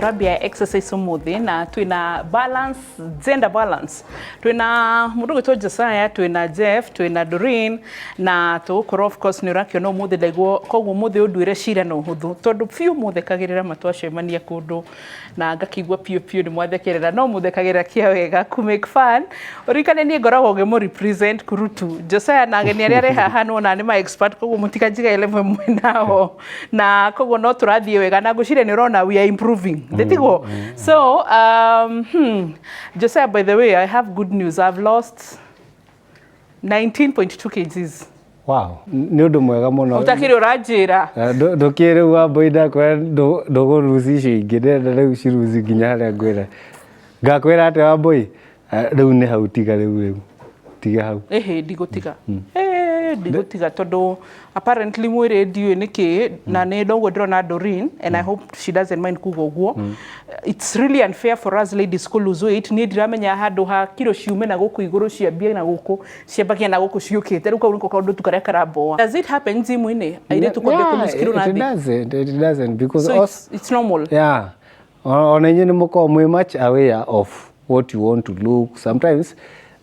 Tũrambia exercise ũmũthĩ na twĩna balance, gender balance. Twĩna mũndũ ũgwĩtwo Josiah, twĩna Jeff, twĩna Doreen na tũgũkorwo, of course, nĩ ũrakĩona ũmũthĩ ndaigwo, koguo ũmũthĩ ũnduĩre cira na ũhũthũ tondũ biũ mũthekagĩrĩra matwacemania kũndũ na ngakĩigua piũ piũ nĩ mwathekerera, no mũthekagĩrĩra kĩa wega ku make fun. Ũririkane niĩ ngoragwo ngĩmũ represent kurutu Josiah na ageni arĩa arĩ haha nĩwona nĩ ma expert, koguo mũtikanjigae level ĩmwe nao, na koguo no tũrathiĩ wega na ngwĩciria nĩ ũrona we are improving, ndĩtiguo? So Josiah, by the way, I have good news. I've lost 19.2 kgs. Wow, nĩ ũndũ mwega mũno. Ũtakĩrĩ ũranjĩra. Ndũkĩrĩ rĩu wambui, ndakwĩra ndũgũruci icio ingĩ, ndĩrenda rĩu ciruci nginya harĩa ngwĩra. Ngakwĩra atĩa, Wambui? Rĩu nĩ hau, tiga rĩu tiga hau. Ĩhĩ, ndigũtiga. Ndigũtiga tondũ apparently mwĩrĩ ndiũĩ nĩkĩ na nĩ noguo ndĩrona Doreen, and I hope she doesn't mind kuga ũguo. It's really unfair for us ladies to lose weight. Niĩ ndiramenya handũ ha kiro ciume na gũkũ igũrũ, ciambie na gũkũ, ciambagia na gũkũ ciũkĩte. Rĩu kau nĩko kaũndũ tu karĩa karamboa. Does it happen gym-inĩ airĩtu kwambia kũ lose kiro na It thĩ? doesn't, it doesn't because So it's normal. Yeah. Ona inyuĩ nĩ mũkoragwo mwĩ much aware of what you want to look. Sometimes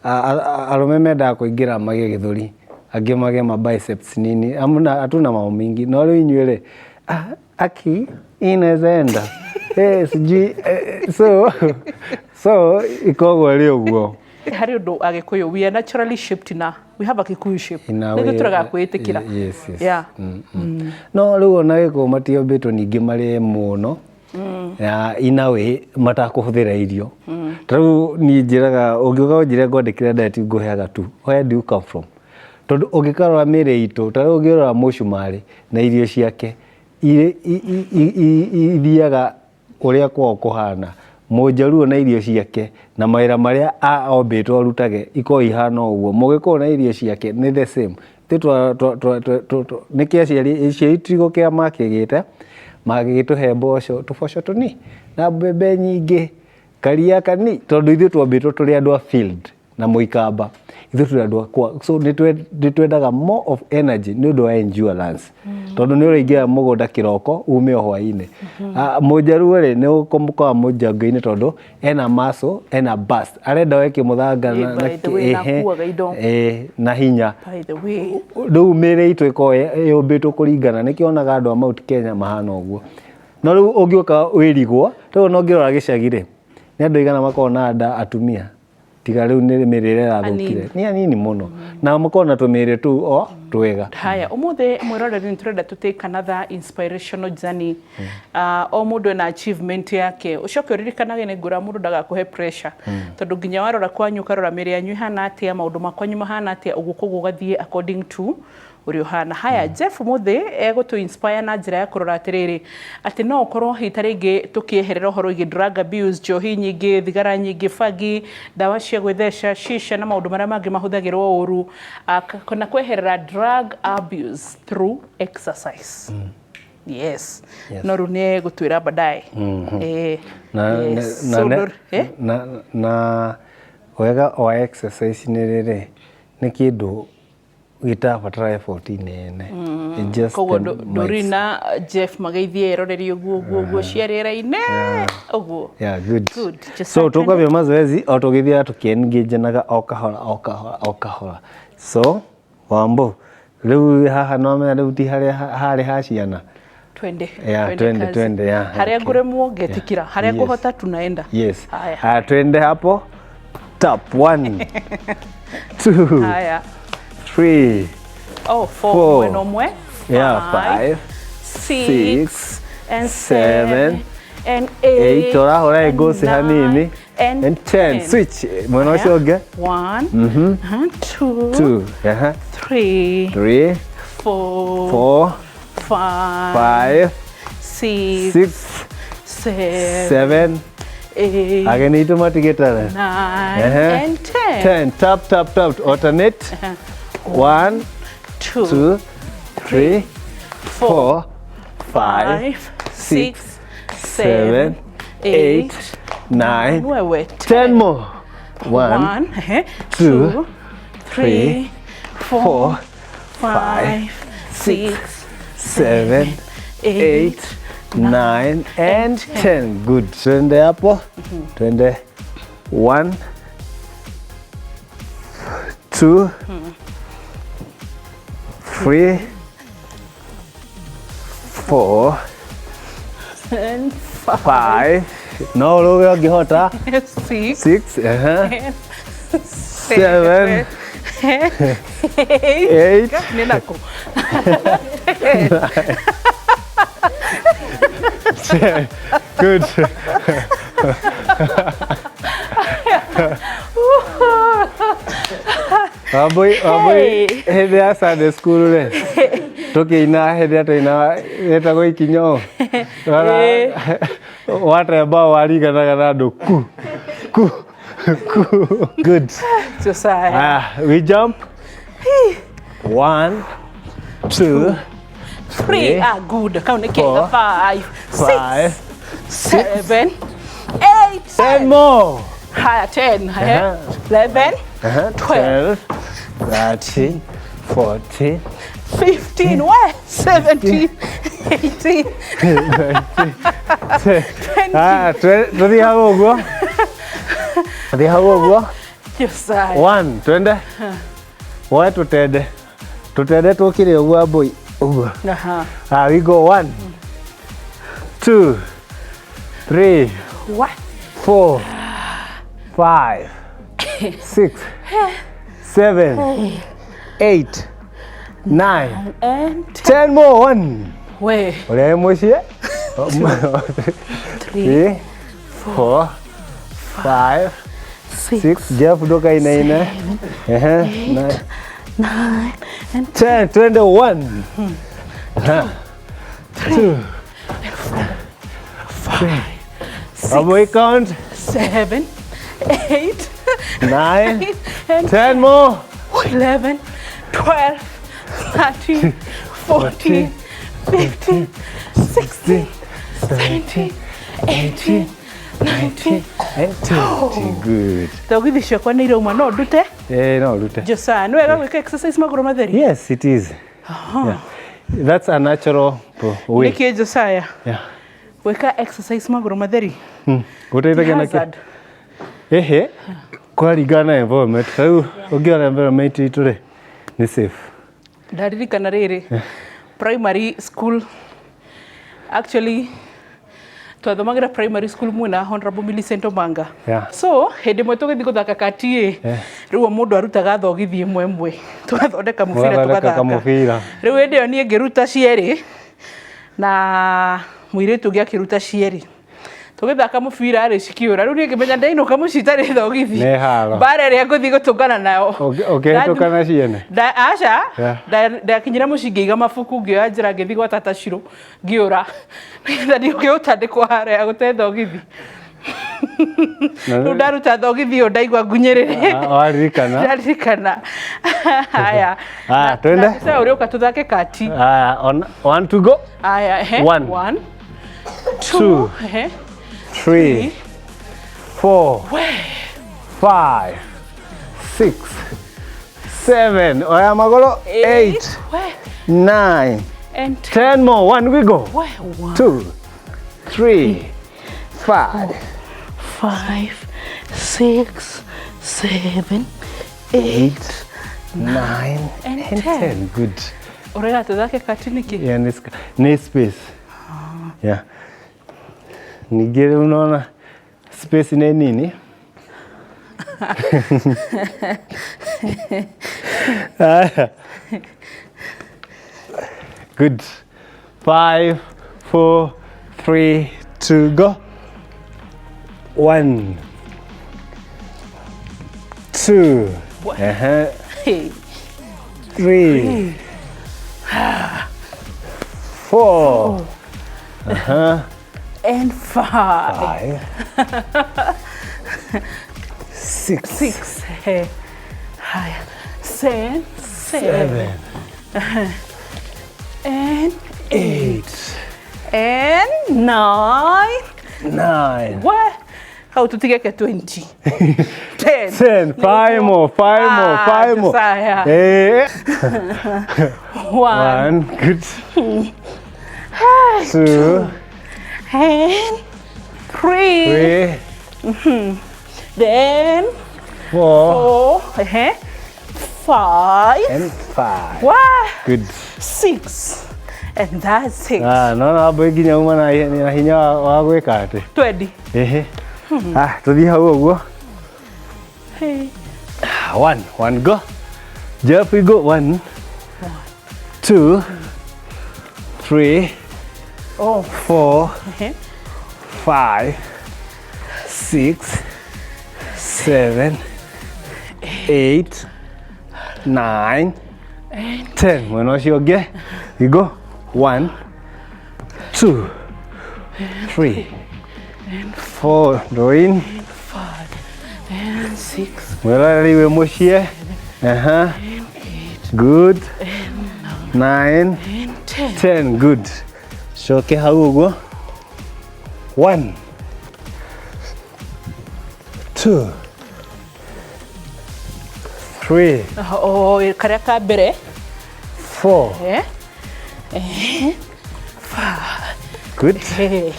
arũme mendaga kũingĩra magĩe gĩthũri, angĩ magĩe ma biceps nini. Amuna, hatuna mambo mingi. No rĩu inyuĩ rĩ, aki inaweza enda. Sijui so ikoragwo ĩrĩ ũguo. Harĩ ũndũ Agĩkũyũ, we are naturally shaped na we have a Kikuyu shape. In a nĩguo way, tũragaga kwĩĩtĩkĩra. Yes. Yeah. No rĩu ona Gĩkũyũ matiombĩtwo ningĩ marĩe mũno ya in a way matakũhũthĩra irio. Ta rĩu niĩ njĩraga, ũngĩũka ũnjĩre ngwandĩkĩre diet, ngũheaga tu, where do you come from? Tondũ ũngĩkarora mĩrĩ itũ, ta rĩu ũngĩrora mũcumarĩ na irio ciake ithiaga ũrĩa kwao kũhana, Mũnjaruo na irio ciake na mawĩra marĩa ombĩtwo arutage ikoragwo ihana ũguo, Mũgĩkũyũ na irio ciake nĩ the same. Nĩkĩ aciari aciari tigũkĩa makĩgĩte magĩgĩtũhe mboco, tũboco tũni na mbembe nyingĩ, karia kani, tondũ ithuĩ twambĩtwo tũrĩ andũ a field na mũikamba, ithuĩ tũrĩ andũ a kwa, so nĩ twendaga more of energy nĩ ũndũ wa endurance, tondũ nĩ ũraingĩra mũgũnda kĩroko ume o hwainĩ. Mũnjaruo rĩ, nĩ ũkũmũkora mũjango-inĩ tondũ ena muscle, ena burst, arenda weke mũthanga By the way, na akuaga indo. Na hinya. By the way. Rĩu mĩrĩ itũ ĩkoragwo yũmbĩtwo kũringana, nĩkĩo onaga andũ a Mount Kenya mahana ũguo. No rĩu ũngĩũka wĩrigwo, rĩu ona ũngĩrora gĩcagi rĩ, nĩ andũ aigana makoragwo na nda atumia, tiga rĩu nĩ mĩrĩre ĩrathũkire? Nĩ anini mũno na makoragwo na tũmĩrĩ tũu o twega. Haya, ũmũthĩ mwĩroreri nĩ tũrenda tũ take another inspirational journey. O mũndũ ena achievement yake. Ũcoke ũririkanage nĩ ngũra mũndũ ndagakũhe pressure, tondũ nginya warora kwanyu, ũkarora mĩrĩ yanyu ĩhana atĩa, maũndũ ma kwanyu mahana atĩa, ũguo, koguo ũgathiĩ according to ũrĩa ũhana. Haya, Jeff mũthĩ egũtũ inspire na njĩra ya kũrora atĩrĩrĩ, atĩ no ũkorwo hihi ta rĩngĩ tũkĩeherera ũhoro wĩgiĩ drug abuse, njohi nyingĩ, thigara nyingĩ, bangi, ndawa cia gwĩtheca, shisha na maũndũ marĩa mangĩ mahũthagĩrwo ũru, na kweherera drug abuse through exercise. Yes. Yes. No rĩu nĩ egũtwĩra baadaye. Na, Yes. na, So, na, na wega wa exercise nĩ rĩrĩ, nĩ kĩndũ gĩtabatara effort nene. It just Koguo the Doreen na Jeff mageithie eroreri ũguo ũguo ũguo cia rĩera-inĩ ũguo. Yeah, good. Good. Just So tukwambia mazoezi o tũgĩthiaga tũkĩengagenaga o kahora o kahora o kahora. So Wambo, rĩu haha no menya rĩu ti harĩa harĩ ha ciana. Twende. Yeah, twende, kazi. Twende, yeah, harĩa okay. ngũremwo ngetikira, harĩa ngũhota tunaenda. Yes. Haya. Haya, twende hapo. Tap, one, two, Haya. three, Oh, four. Four. Mwena ũmwe. Yeah, five, six, six, and seven, seven and eight, eight, ũrahũra and ngoci nine, hanini, and and 10. Switch mwena ũcio ũngĩ. One, two, Two, three, three, four, four, five, five, six, six, seven, seven, eight, ageni itũ matigĩtare. 9, and 10. 10. Tap, tap, tap, alternate. One, Two, two, three, four, four, five, five, six, six, seven, seven, eight, eight, nine, wewe, 10 more. One, one, two, two, three, four, four, five, six, six, seven, eight, eight, 9 and 10. Good. Twende hapo. Twende 1 2 3 4 And 5. No ruge ũngĩhota. 6 6 and 7 8 8 nĩ nako 10. Good. Wambui Hey. hĩndĩ ya Sunday school rĩ, tũkĩina hĩndĩ ĩrĩa twainaga ĩtagwo ikinyo, watemba waringanaga na andũ ku ku ku. Good. Josiah. Ah, we jump. 1 2 3 ah good kau nĩ kega 4 5 5 6 7 8 10 more. Haya 10 haya Aha. 11 12 13 14 15 we 17 18 20. Ah, tuthiĩ hau ũguo, tuthiĩ hau ũguo. Josiah. 1 twende woe tũtende tũtende tũkĩre ũguo Wambui ũguo. Aha. Ah, we go 1 2 3 What? 4 5 6 7 8 9 And 10 more. 1 we ũrĩa wĩ mũciĩ 3 3 4 5 6 6 Jeff ndũkainaine. Ehe, 9 9 and 10 21 2 5 Wambui count 7 8 9 and 10 more. 11 12 13 14 15 16 17 18 19 and 20. Good. Thogithi ciakwa nĩ irauma no ndute. Eh, no rute. Josiah, nĩ wega gwĩka exercise magũrũ matheri? Yes, it is. Yeah. That's a natural way. Nĩkĩ Josiah? Yeah. Gwĩka exercise magũrũ matheri? Gũteithagia na kĩ? Hazard. Ehe, kũraringana na environment. Rĩu ũngĩona environment itũ rĩ, nĩ safe. Ndaririkana rĩrĩ primary school, actually twathomagĩra primary school mwena Honorable Millicent Omanga. Yeah. So hĩndĩ ĩmwe tũgĩthiĩ gũthaka kati ĩ, rĩu o mũndũ arutaga thogithi ĩmwe ĩmwe, tũgathondeka mũbira Mũgathondeka tũgathaka. Kamũbira. Rĩu hĩndĩ ĩyo niĩ ngĩruta cierĩ na mũirĩtu ũngĩ akĩruta cierĩ, tũgĩthaka mũbira rĩ cikiũra. Rĩu niĩ ngĩmenya ndainũka mũciĩ itarĩ thogithi, Nĩ haro. mbara ĩrĩa ngũthiĩ gũtũngana nayo. Ũkĩhĩtũka na ciene? Aca. Yeah. Ndakinyĩra mũciĩ ngĩiga mabuku, ngĩoya njĩra ngĩthiĩ gwa tata Shiro ngĩũra nĩgetha ndiũke gũtandĩkwo harĩa gũte thogithi. Rĩu ndaruta thogithi ĩyo ndaigua ngunyĩrĩre. Ah, waririkana. Ndaririkana. Haya. Haya, twende. Sasa ũrĩũka tũthake kati. Haya, on, 1 to go. Haya, ehe. One. 1 Two. 2 ehe. 3 4 5 6 7 oya magũrũ 8 we 9 and 10 more. 1 we go. We 1 2 3 5 5 6 7 8 9 and and 10. 10. Good. Ũrega tũthake kati nĩkĩ? Yeah, nĩ space. Yeah. Ningĩ rĩu unaona space nĩ nini. Haya. Good. 5 4 3 2 go. 1 2 Hey. 3 4 And 5 5 6 6 haya 7 7 7 and 8 and 9 9 we hau tutigeke 20 10 10 5 more 5 more Ah, 5 more. Josiah. Eh. 1 1 good. 2 And three. Three. Then Four. four. Ehe. Five. And five. One. Good. Six. And that's it. Ah, no no mbui nginya uma na hinya wa gwĩka atĩ. Twendi. Ehe. Ah, tũthiĩ hau ũguo. Hey. One, one go. Jeff, we go. One, two, three, Oh. four, Ehe. 5, 6, 7, 8, 9, 10. Mwena ũcio ũngĩ. We go. 1, 2, 3, 4. Draw in. Five. And six. Mwĩroreri wĩ mũciĩ. Aha. Good. 9, And 10. 10. Good. Coke hau ũguo. 1, 2, 3, Oh, karĩa ka mbere. 4. Eh? Good. Hey.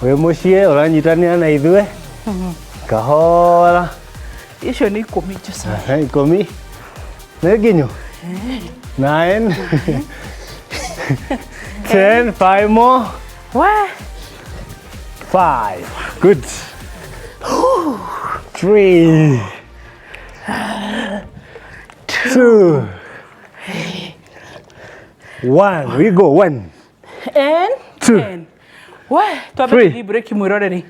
Wĩ mũciĩ ũranyitanĩra na ithuĩ. Kahora. Icio nĩ 10 Josiah. Aha, 10. Nĩ nginyu. 9, 10, 5 more. Wa. 5. Good. 3, 2, 1. We go. 1, And 2, 10. Wa, twambe Three. tũthiĩ break mwĩroreri.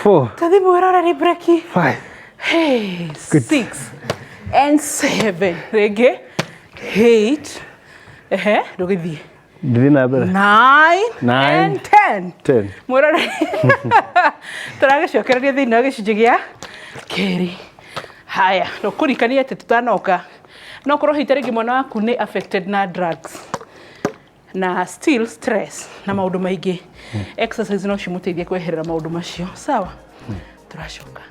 4, Tũthiĩ mwĩroreri break. 5. Hey, Good. 6 and 7. Rĩngĩ. 8. Ehe, ndũgĩthiĩ. Ndithiĩ na mbere. 9 Nine. and 10. 10. Mwĩroreri. Tũragĩcokereria thĩinĩ wa gĩcunjĩ gĩa kerĩ. Haya, ndũkũririkania atĩ tũtanoka no korwo hihi ta rĩngĩ mwana waku nĩ affected na drugs na still stress na maũndũ maingĩ, exercise no cimũteithie kweherera maũndũ macio. Sawa, tũracoka.